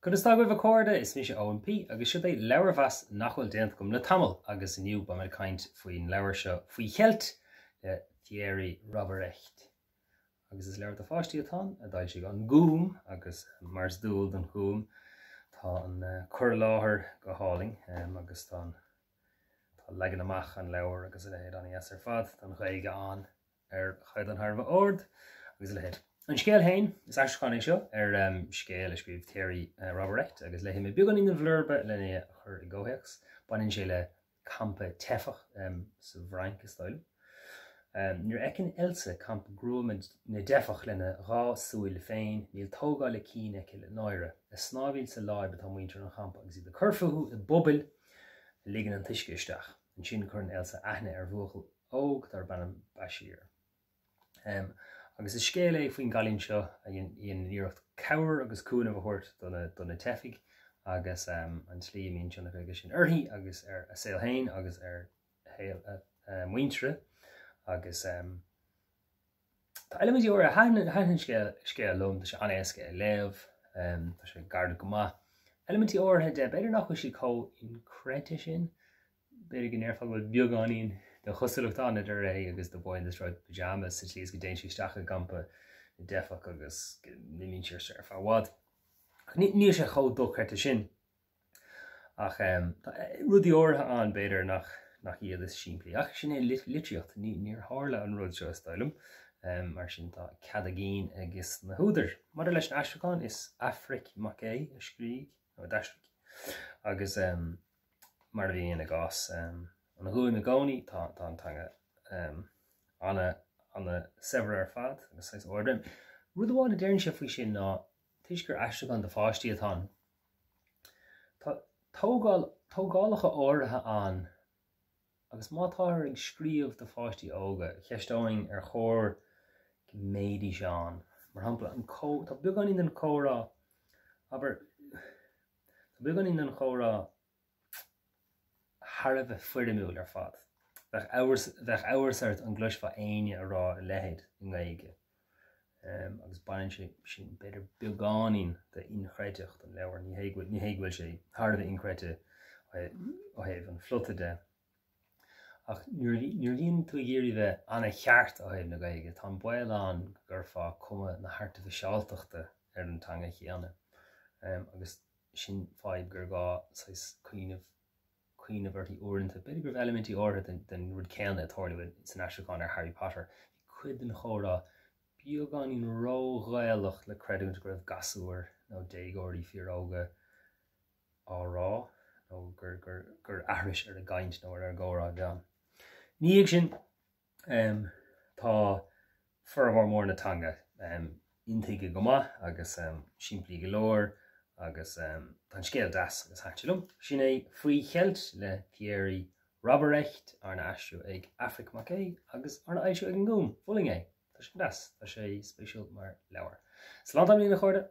Conas tá agaibh a chairde? Is mise Eoin P agus seo é leabharmheas nach bhfuil déanta agam le tamall agus inniu beidh mé ag caint faoin leabhar seo Faoi Cheilt le Thierry Robberecht. Agus is leabhar do pháistí atá ann, a d'fhoilsigh An Gúm agus mar is dual don Ghúm tá an cur i láthair go hálainn agus tá an tá leagan amach an leabhair agus a leithéid an-dheas ar fad, tá an Ghaeilge ann ar chaighdeán thar a bheith ard agus a leithéid. An scéal féin, is aistriúchán é seo ar scéal a scríobh Thierry Robberecht agus léifidh mé beagáinín den bhlurba lena é a chur i gcomhthéacs. Baineann sé le campa teifeach sa bhFrainc, is dóigh liom. Nuair a fheiceann Elsa campa gruama na dteifeach lena dhá súil féin, níl tógáil a cinn aici le náire. Ag snámhaíl sa láib atá muintir an champa agus iad ag cur fúthu i bpubaill a ligeann an t-uisce isteach. Ansin cuireann Elsa aithne ar bhuachaill óg darb ainm Bashir. Agus is scéal é faoin gcailín seo a dhéanann iarracht cabhair agus cúnamh a thabhairt do na teifigh agus an tslí a mbíonn tionchar aige sin uirthi agus ar a saol féin agus ar shaol a muintire agus tá eilimintí áirithe, thaitin an scéal liom, tá sé an-éasca a léamh, tá sé gairid go maith. Eilimintí áirithe de, b'fhéidir nach bhfuil siad chomh inchreidte sin, B'fhéidir go ndéarfá go bhfuil beagáinín de chosúlacht ann idir é agus The Boy in the Striped Pyjamas sa tslí is go dtéann sí isteach i gcampa na dteifeach agus go n-imíonn sí ar feadh i bhfad. Ach níl sé chomh dochreidte sin. Ach tá rudaí áirithe ann, b'fhéidir, nach nach iad is simplí. Ach sin é litríocht. Níor tharla an rud seo, is dóigh liom. Mar sin tá cead a gcinn ages na húdair. Maidir leis an aistriúchán, is Aifric Mac Aodha a scrígh, nó a d'aistrigh. Agus Mar a bhíonn i gcás an Ghúim i gcónaí, tá an teanga ana-shaibhir ar fad agus saghas ardréim. Rud amháin a déarfainnse faoi sin ná, toisc gur aistriúchán do pháistí atá ann, tá tógáil, tógálacha áirithe ann agus má táthar ag scríobh do pháistí óga, cheisteoinn ar chóir go mbeidís ann. Mar shampla, an tá beagáinín den chomhrá, abair, Tá beagáinín den chomhrá thar a bheith foirmiúil ar fad. Bheadh amhras, bheadh amhras ort an gcloisfeá éinne a rá a leithéid i nGaeilge. Agus baineann sé sin b'fhéidir beagáinín de inchreidteacht an leabhair. Ní hé go bhfuil, ní hé go bhfuil sé thar a bheith inchreidte ó thaobh an phlota de. Ach nuair a bhíonn tú ag iarraidh bheith an-cheart ó thaobh na Gaeilge, tá an baol ann go gcuirfeá cuma na hartifiseáltachta ar an teanga chéanna. Agus sin fadhb gur gá saghas cuimhneamh cuimhneamh uirthi uaireanta. B'fhéidir go raibh eilimintí áirithe den rud céanna ag tarlú san aistriúchán ar Harry Potter. Bhí cuid den chomhrá beagáinín ró-Ghaelach le creidiúint go raibh gasúir nó déagóirí fíoróga á rá nó gur gur gur aithris ar a gcaint nó ar a gcomhrá a bhí ann. Ina dhiaidh sin, tá formhór mór na teanga intuigthe go maith agus simplí go leor agus tá an scéal deas agus thaitin sé liom. Sin é Faoi Cheilt le Thierry Robberecht, arna aistriú ag Aifric Mac Aodha agus arna fhoilsiú ag an nGúm. Mholfainn é. Tá sé deas. Tá sé spéisiúil mar leabhar. Slán tamaillín a chairde.